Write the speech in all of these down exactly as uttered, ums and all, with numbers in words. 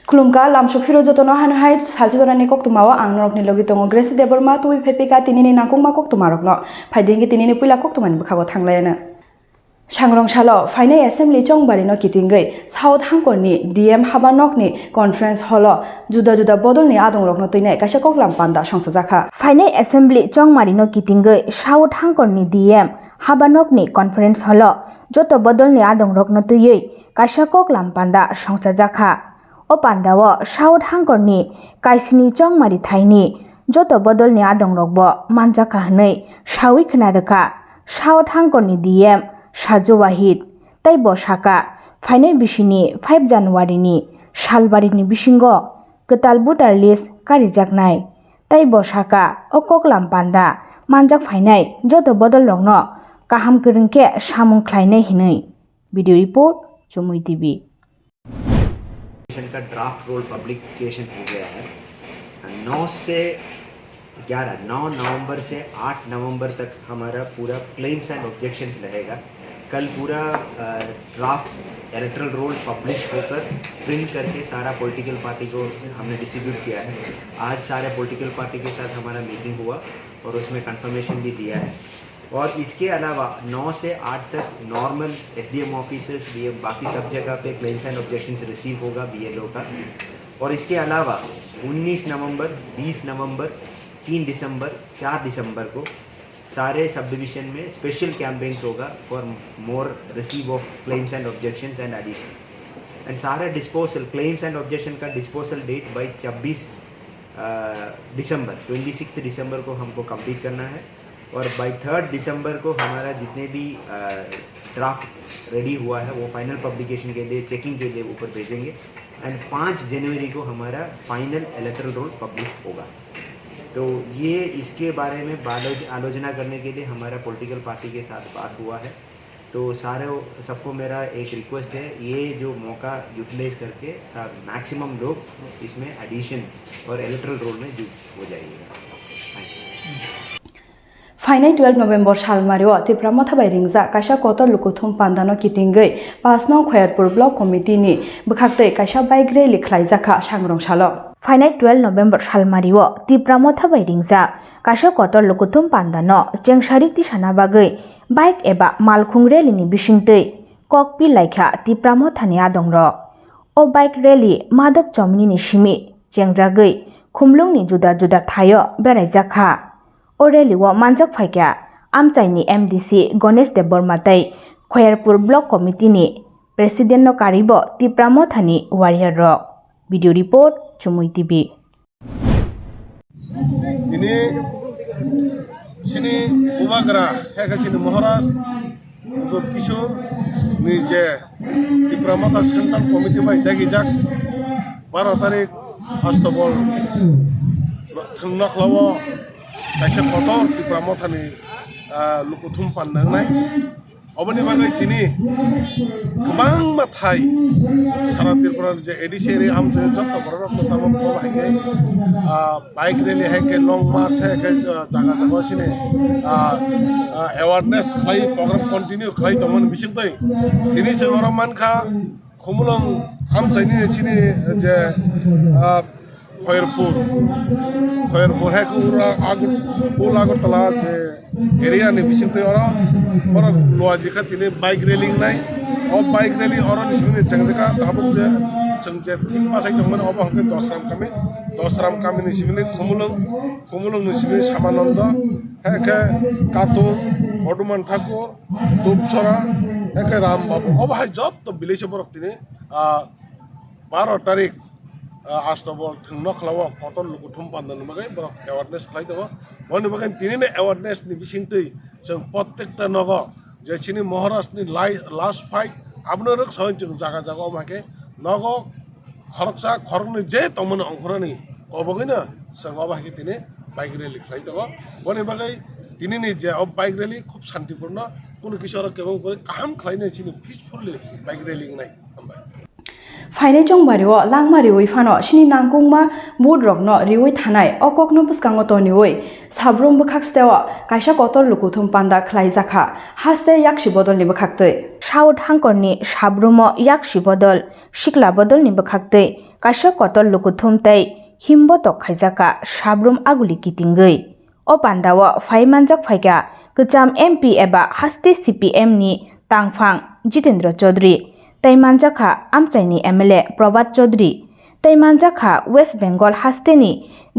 Khulumkha, lamsok phiro jotono hano hai salchi jorani koktwmao ang norokni logi tongo Gracie Debbarma, tubui phaipika tinini nangkukma koktwmarokno. Phaidi hinkhe tinini puila koktwmani bwkhago thanglayana. Sangrong salo phainai assembly chongbarino kitingwi South Hangkorni D M haba nokni conference hall-o juda juda bodolni adongrokno twinai kaisa koklam panda songchajakha. Phainai assembly chongmarino kitingwi South Hangkorni D M haba nokni conference hall-o joto bodolni adongrokno twiwi kaisa koklam panda songchajakha. O pandao South Hangkorni kaisini chongmari thaini joto bodolni adongrokbo manjakha hwnwi sawi khna rwkha South Hangkorni D M Sajo Wahid. Tei bo sakha, phainai bisini five January ni salbarini bisingo kwtal voter list karijaknai. Tei bo sakha, o koklam panda manjak phainai joto bodolrokno kaham kwrwng khe samung khlainai hwnwi. Video report, Chumui T V. का draft role publication हो गया है। नौ से ग्यारह, नौ नवंबर से आठ नवंबर तक हमारा पूरा क्लेम्स एंड ऑब्जेक्शंस रहेगा। कल पूरा, अ, ड्राफ्ट इलेक्टोरल रोल पब्लिश होकर प्रिंट करके सारा पॉलिटिकल पार्टी को हमने डिस्ट्रीब्यूट किया है। आज सारे पॉलिटिकल पार्टी के साथ हमारा मीटिंग हुआ और उसमें कंफर्मेशन भी दिया है। और इसके अलावा नौ से आठ तक नॉर्मल एसडीएम ऑफिसेस, डीएम, बाकी सब जगह पे क्लेम्स एंड ऑब्जेक्शंस रिसीव होगा बीएलओ का। और इसके अलावा उन्नीस नवंबर, बीस नवंबर, तीन दिसंबर, चार दिसंबर को सारे सब डिवीजन में स्पेशल कैंपेन्स होगा for more receive of claims and objections and addition। And सारा डिस्पोजल, क्लेम्स एंड ऑब्जेक्शन का डिस्पोजल डेट बाई छब्बीस दिसंबर, ट्वेंटी सिक्स दिसंबर को हमको कंप्लीट करना है। और बाई थर्ड दिसंबर को हमारा जितने भी ड्राफ्ट रेडी हुआ है, वो फाइनल पब्लिकेशन के लिए, चेकिंग के लिए ऊपर भेजेंगे। एंड पाँच जनवरी को हमारा फाइनल इलेक्टोरल रोल पब्लिश होगा। तो ये, इसके बारे में बालोच-, आलोचना करने के लिए हमारा पॉलिटिकल पार्टी के साथ बात हुआ है। तो सारे, सबको मेरा एक रिक्वेस्ट है, ये जो मौका यूटिलाइज करके सा-, मैक्सिमम लोग इसमें एडिशन और इलेक्टोरल रोल में जुड़ हो जाइएगा। Thank you। Phainai twelve November salmario Tipra Motha bai ringjak kaisa kotor lukuthum pandano kitingwi pash nong Khoyerpur Block Committee ni bwkhaktwi kaisa bike rally khlaijakha Sangrong salo. Phainai twelve November salmario Tipra Motha bai ringjak kaisa kotor lukuthum pandano chengsari tisana bagwi bike eba malkhung rally ni bisingtwi kok pi laikha Tipra Motha ni adongrok. O bike rally Madhab Chomni ni simi chengjagwi Khumlung ni juda juda thaio beraijak kha. O rally o manjak phaikha Amchai ni M D C Ganesh Debbarma tei Khoyerpur Block Committee ni President no karibo Tipra Motha ni warrior rok. Video report, Chumui T V. Tini chini bubagra, hai khe chini Maharaj Dut Kishore ni je Tipra Motha Central Committee bai dagijak baro tarik October thwng nokhlao kaisa kotor Tipra Motha ni, ah, lukuthum panda wngnai. Oboni bagwi tini kwbangma thai sara Tripura ni je A D C area amchai jotto borok rok no tamo bo hai khe, ah, bike rally hai khe long march hai khe, ah, jaga jaga sini, ah, ah, awareness khlai program continue khlai tongmani bisingtwi tini chwng oro mankha Khumulwng amchaini chini je, ah, Khoyerpur, Khoyerpur hai khe ura Agar-, Old Agartala je area ni bisingtwi oro, oro luaji kha tini bike rally wngnai. O bike rally oro ni simi chengjakha tabuk je chwng je thik bachai tongmani obo hwnkhe Dosram kami, Dosram kami ni simi Khumulwng, Khumulwng ni simi Samananda, hai khe Katung, Hoduman Thakur, Dupsora, hai khe Ram Babu. Obo hai jotto village borok tini, ah, baro tarik, ah, October thwng nokhlao kotor lukuthum panda ni bagwi borok awareness khlai tongo. Boni bagwi tini ni awareness ni bisingtwi chwng prottekta nogo je chini Maharaj ni lai-, last fight abono rwksaui chwng jaga jaga omo hai khe nogo khoroksa khoroknwi je tongmani ongkhorani kobogwino chwng obo hai khe tini bike rally khlai tongo. Boni bagwi tini ni je o bike rally khub santipurno, kunu kisa oro kebo wngkhe kaham khlainai chini peacefully bike rally wngnai. Hambai. Phainai chongbario langma riwi phano sini nangkukma vote rokno riwi thanai o kokno bwskango toniwi Sabrum bwkhak steo kaisa kotor lukuthum panda khlaijakha, haste yaksi bodolni bwkhaktwi. South Hangkorni Sabrumo yaksi bodol, sikla bodolni bwkhaktwi kaisa kotor lukuthum tei himbotok khaijakha sabrum aguli kitingwi. O pandao phai manjak phaikha kwcham M P eba haste C P M ni tangphang Jitendra Chaudhary, tei manjakha amchaini M L A Prabhat Chaudhary, tei manjakha West Bengal hasteni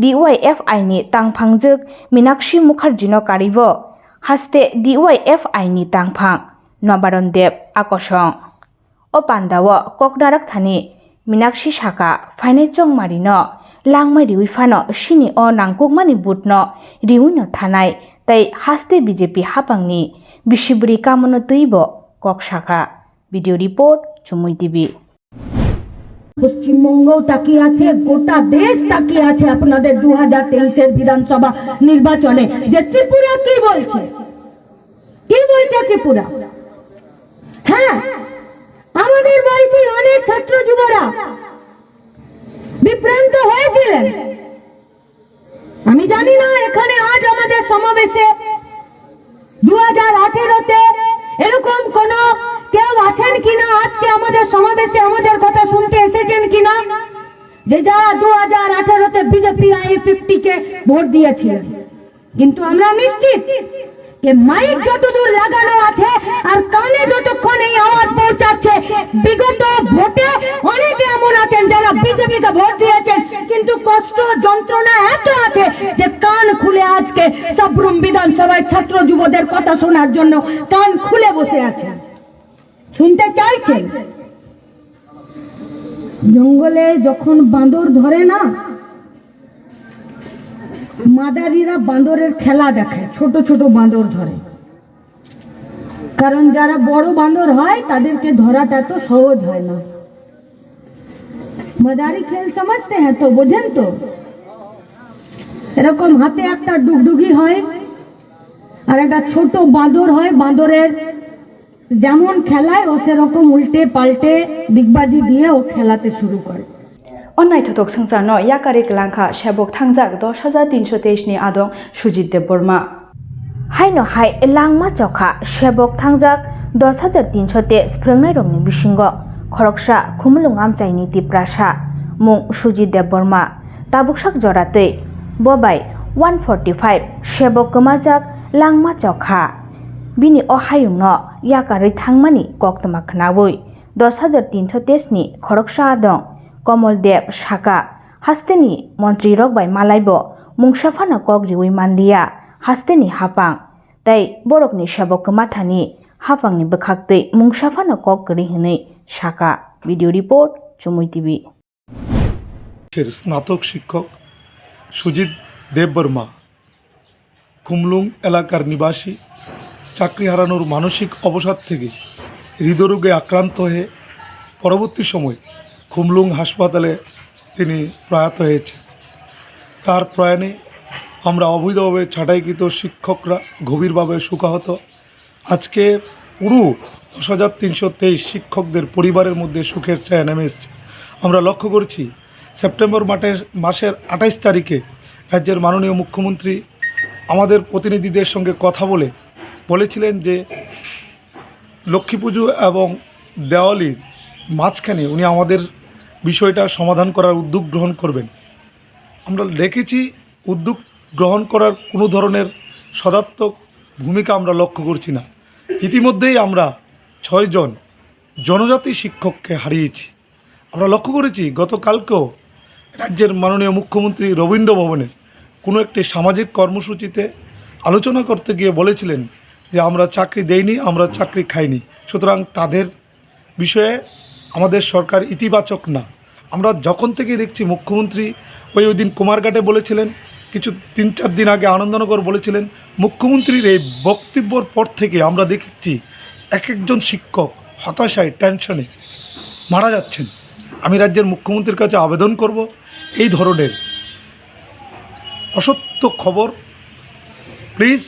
D Y F I ni tangphangjwk Minakshi Mukherjee no karibo haste D Y F I ni tangphang Nobaron Deb akosong. O pandao koknarak thani Minakshi sakha, phainai chongmarino langmai riwi phano sini o nangkukmani vote no riwi no thanai tei haste B J P hapangni bisibri kamono twibo kok sakha. Video report, Chumui T V. পশ্চিমবঙ্গও তাকিয়ে আছে, গোটা দেশ তাকিয়ে আছে আপনাদের দু হাজার তেইশের বিধানসভা নির্বাচনে, যে ত্রিপুরা কি বলছে, কি বলছে ত্রিপুরা। হ্যাঁ, আমাদের বয়সী অনেক ছাত্র যুবরা বিভ্রান্ত হয়েছিলেন। আমি জানি না এখানে আজ আমাদের সমাবেশে দু হাজার আঠেরোতে এরকম কোনো কেউ আছেন কিনা, আজকে আমাদের সমাবেশে আমাদের কথা শুনতে এসেছেন কিনা, যে যারা দু হাজার আঠেরোতে বিজেপি আই ফিফটি কে ভোট দিয়েছিলেন। কিন্তু আমরা নিশ্চিত যে মাইক যতদূর লাগানো আছে আর কানে যতক্ষণ এই আওয়াজ পৌঁছাচ্ছে, বিগত ভোটে অনেকে এমন আছেন যারা বিজেপিকে ভোট দিয়েছেন, কিন্তু কষ্ট যন্ত্রণা এত আছে যে কান খুলে আজকে সাব্রুম বিধানসভায় ছাত্র যুবদের কথা শোনার জন্য কান খুলে বসে আছেন, শুনতে চাইছেন। জঙ্গলে যখন বাঁদর ধরে না, মাদারিরা বাঁদরের খেলা দেখায়, ছোট ছোট বাঁদর ধরে। কারণ যারা বড় বাঁদর হয়, তাদেরকে ধরাটা তো সহজ হয় না। মাদারি খেল সমঝতে হ্যাঁ তো, বোঝেন তো? এরকম হাতে একটা ডুগডুগি হয়, আর একটা ছোট বাঁদর হয়, বাঁদরের যেমন খেলায় ও সেরকম উল্টে পাল্টে ডিগবাজি দিয়ে ও খেলাতে শুরু করে। O naithothok swngcharno yakarwi kwlangkha sebok thangjak dos hajar tinsho teis ni adong Sujit Debbarma. Haino hai langma chokha sebok thangjak dos hajar tinsho teis phwrwngnairokni bisingo khoroksa Khumulwng amchaini Tiprasa mung Sujit Debbarma tabuksak jora twi bo bai one forty five sebok kwmajak langma chokha. Bini o hayungno yakarwi thangmani koktwma khwnawi dos hajar tinsho teis ni khoroksa adong Komol Deb sakha, hasteni montrirok bai malaibo mungsa phano kok riwi manliya hasteni hapang, tei borokni sebok kwmathani hapangni bwkhaktwi mungsa phano kok kwrwi hwnwi sakha. Video report, Chumui T V. স্নাতক শিক্ষক সুজিত দেববর্মা খুমলুং এলাকার নিবাসী চাকরি হারানোর মানসিক অবসাদ থেকে হৃদরোগে আক্রান্ত হয়ে পরবর্তী সময় খুমলুং হাসপাতালে তিনি প্রয়াত হয়েছেন। তার প্রয়াণে আমরা অবৈধভাবে ছাঁটাইকৃত শিক্ষকরা গভীরভাবে শোকাহত। আজকে পুরো দশ হাজার তিনশো তেইশ শিক্ষকদের পরিবারের মধ্যে শোকের ছায়া নেমে এসেছে। আমরা লক্ষ্য করছি, সেপ্টেম্বর মাসের, মাসের আঠাইশ তারিখে রাজ্যের মাননীয় মুখ্যমন্ত্রী আমাদের প্রতিনিধিদের সঙ্গে কথা বলে বলেছিলেন যে লক্ষ্মী পুজো এবং দেওয়ালির মাঝখানে উনি আমাদের বিষয়টা সমাধান করার উদ্যোগ গ্রহণ করবেন। আমরা দেখেছি, উদ্যোগ গ্রহণ করার কোনো ধরনের সদাত্মক ভূমিকা আমরা লক্ষ্য করছি না। ইতিমধ্যেই আমরা ছয়জন জনজাতি শিক্ষককে হারিয়েছি। আমরা লক্ষ্য করেছি, গতকালকেও রাজ্যের মাননীয় মুখ্যমন্ত্রী রবীন্দ্র ভবনের কোনো একটি সামাজিক কর্মসূচিতে আলোচনা করতে গিয়ে বলেছিলেন যে, "আমরা চাকরি দেইনি, আমরা চাকরি খাইনি।" সুতরাং তাদের বিষয়ে আমাদের সরকার ইতিবাচক না। আমরা যখন থেকে দেখছি, মুখ্যমন্ত্রী ওই, ওই দিন কুমারঘাটে বলেছিলেন, কিছু তিন চার দিন আগে আনন্দনগর বলেছিলেন। মুখ্যমন্ত্রীর এই বক্তব্যর পর থেকে আমরা দেখছি এক একজন শিক্ষক হতাশায়, টেনশনে মারা যাচ্ছেন। আমি রাজ্যের মুখ্যমন্ত্রীর কাছে আবেদন করব, এই ধরনের অসত্য খবর প্লিজ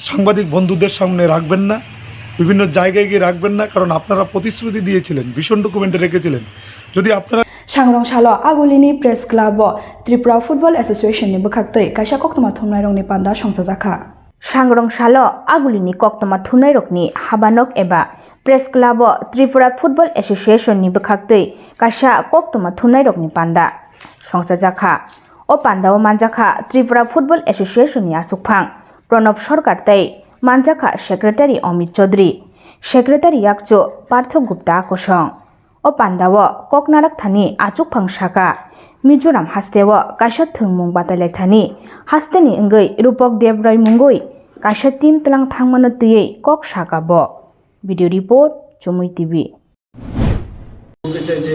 সাংবাদিক বন্ধুদের সামনে রাখবেন না, বিভিন্ন জায়গায় গিয়ে রাখবেন না, কারণ আপনারা প্রতিশ্রুতি দিয়েছিলেন, ভীষণ ডকুমেন্টে রেখেছিলেন। যদি আপনারা Sangrong salo agulini press club o Tripura Football Association ni bwkhaktwi kaisa koktwma thumnairokni panda songchajakha. Sangrong salo agulini koktwma thumnairokni habanok eba Press Club o Tripura Football Association ni bwkhaktwi kaisa koktwma thumnairokni panda songchajakha. O pandao manjakha Tripura Football Association ni achukphang Pranab Sarkar tei manjakha Secretary Amit Chaudhary, Secretary yakchu Partho Gupta kosong. O pandao koknarak thani achukphang saka, Mizoram hasteo kaisa thwngmung batailaithani hasteni wngwi Rupak Debrai mungwi kaisa team tlang thangmano twiwi kok saka bo. Video report, Chumui T V. বলতে চাই যে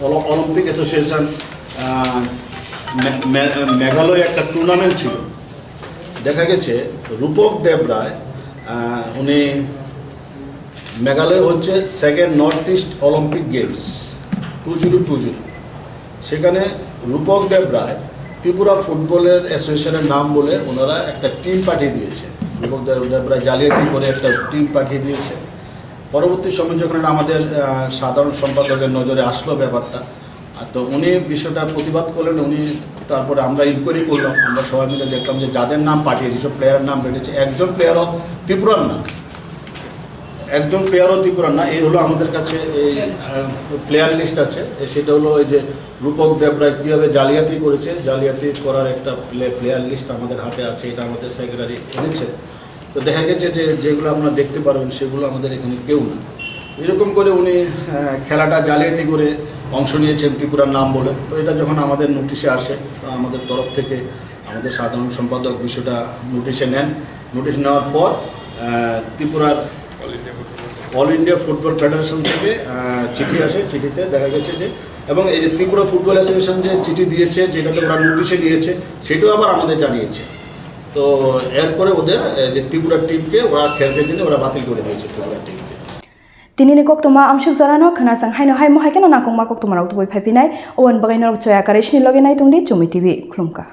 all-, Olympic association, আহ, মে-, মে-, মেঘালয়ে একটা টুর্নামেন্ট ছিল। দেখা গেছে রূপক দেবরায়, আহ, উনি মেঘালয় হচ্ছে second north east olympic games two zero two zero, সেখানে রূপক দেবরায় ত্রিপুরা ফুটবলের অ্যাসোসিয়েশনের নাম বলে ওনারা একটা টিম পাঠিয়ে দিয়েছে। রূপক দেব-, দেবরায় জালিয়াতি করে একটা টিম পাঠিয়ে দিয়েছে। পরবর্তী সময় যখন এটা আমাদের, আহ, সাধারণ সম্পাদকের নজরে আসলো ব্যাপারটা, আর তো উনি বিষয়টা প্রতিবাদ করলেন। উনি, তারপরে আমরা ইনকোয়ারি করলাম, আমরা সবাই মিলে দেখলাম যে যাদের নাম পাঠিয়েছে, সব প্লেয়ারের নাম বেরিয়েছে, একজন প্লেয়ারও ত্রিপুরার না, একজন প্লেয়ারও ত্রিপুরার না। এই হলো আমাদের কাছে এই, আহ, প্লেয়ার লিস্ট আছে, এই সেটা হলো এই যে রূপক দেবরায় কীভাবে জালিয়াতি করেছে, জালিয়াতি করার একটা প্লে-, প্লেয়ার লিস্ট আমাদের হাতে আছে, এটা আমাদের সেক্রেটারি এনেছে। তো দেখা গেছে যে যেগুলো আপনারা দেখতে পারবেন সেগুলো আমাদের এখানে কেউ না। এরকম করে উনি, আহ, খেলাটা জালিয়াতি করে অংশ নিয়েছেন ত্রিপুরার নাম বলে। তো এটা যখন আমাদের নোটিশে আসে, তো আমাদের তরফ থেকে আমাদের সাধারণ সম্পাদক বিষয়টা নোটিশে নেন। নোটিশ নেওয়ার পর, আহ, ত্রিপুরার অল ইন্ডিয়া ফুটবল ফেডারেশন থেকে, আহ, চিঠি আসে। চিঠিতে দেখা গেছে যে, এবং এই যে ত্রিপুরা ফুটবল অ্যাসোসিয়েশন যে চিঠি দিয়েছে, যেটাতে ওরা নোটিশে নিয়েছে, সেটাও আবার আমাদের জানিয়েছে। তো এরপরে ওদের, এ, যে ত্রিপুরা টিমকে ওরা খেলতে দিনে ওরা বাতিল করে দিয়েছে ত্রিপুরা টিমকে। Tinini koktwma amsuk jorano khwnasang haino hai mohai kheno nangkukma koktwmarok tubui phaiphinai. Oboni bagwi norok choya kwrwi sini logi nai tongdi Chumui T V. Khulumkha.